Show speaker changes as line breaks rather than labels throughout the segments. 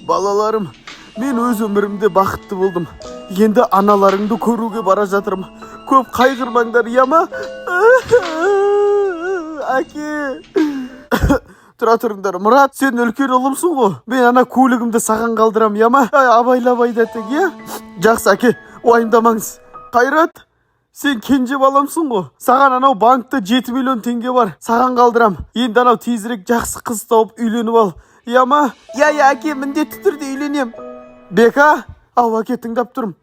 Балаларым, мен өз өмірімде бақытты болдым. Енді аналарыңды көруге бара жатырмын. Көп қайғырмаңдар, иә ма? Әке. Тұра тұрыңдар. Мұрат, сен үлкен ұлымсың ғой. Мен ана көлігімді саған қалдырам, иә ма? Ай, абайлап айда тек, иә? Жақсы, әке, уайымдамаңыз. Қайрат, сен кенже баламсың ғой. Саған анау банкта 7 миллион теңге бар. Саған қалдырам. Енді анау тезірек жақсы қыз тауып үйленіп ал. Иә ма? Иә, иә, әке, міндетті түрде үйленем. Бека, ау, әке, тыңдап тұрмын.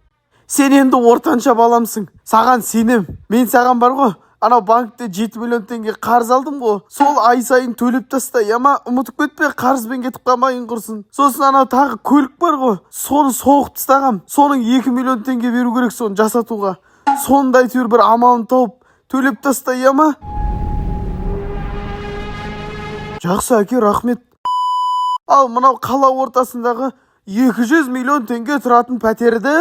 Сен енді ортанша баламсың. Саған сенем. Мен саған бар ғой, анау банкте 7 миллион теңге қарыз алдым ғой. Сол ай сайын төлеп таста, иә ма? Ұмытып кетпе, қарызбен кетіп қалмайын құрсын. Сосын анау тағы көлік бар ғой, соны соғып тастағам. Соның 2 миллион теңге беру керек соны жасатуға. Соны да әйтеуір бір амалын тауып төлеп таста, иә ма? Жақсы, әке, рахмет. Ал мынау қала ортасындағы 200 миллион теңге тұратын пәтерді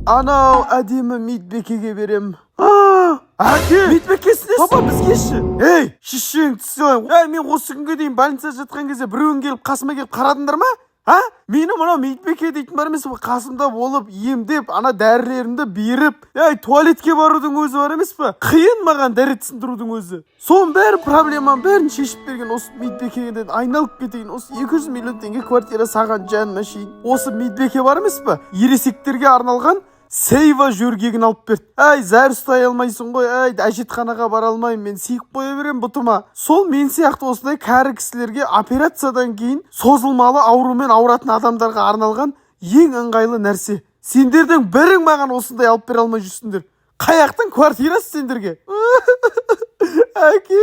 анау әдемі Митбекеге берем. А, әке, Митбекесіне папа бізге ше. Ей, шешең түссе. Ей, мен осы күнге дейін больницада жатқан кезде біреуің келіп қасыма келіп қарадыңдар ма? А? Мені мынау Митбеке дейтін бар емес пе, қасымда болып емдеп, ана дәрілерімді беріп, ей, туалетке барудың өзі бар емес пе? Қиын маған дәрет сындырудың өзі. Соның бәрі, проблеманың бәрін шешіп берген осы Митбекеден айналып кетейін. Осы 200 миллион теңге квартира саған, жаным әшейін. Осы Митбеке бар емес пе? Ересектерге арналған Сейва жөргегін алып берді. Әй, зәр ұстай алмайсың ғой, әй, әжетханаға бара алмаймын, мен сиіп қоя беремін бұтыма. Сол мен сияқты осындай кәрі кісілерге, операциядан кейін созылмалы аурумен ауыратын адамдарға арналған ең ыңғайлы нәрсе. Сендердің бірің маған осындай алып бере алмай жүрсіңдер. Қаяқтың квартирасы сендерге? Әке.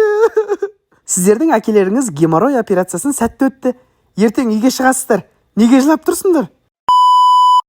Сіздердің әкелеріңіз геморрой операциясын сәтті өтті. Ертең үйге шығасыздар. Неге жылап тұрсыңдар?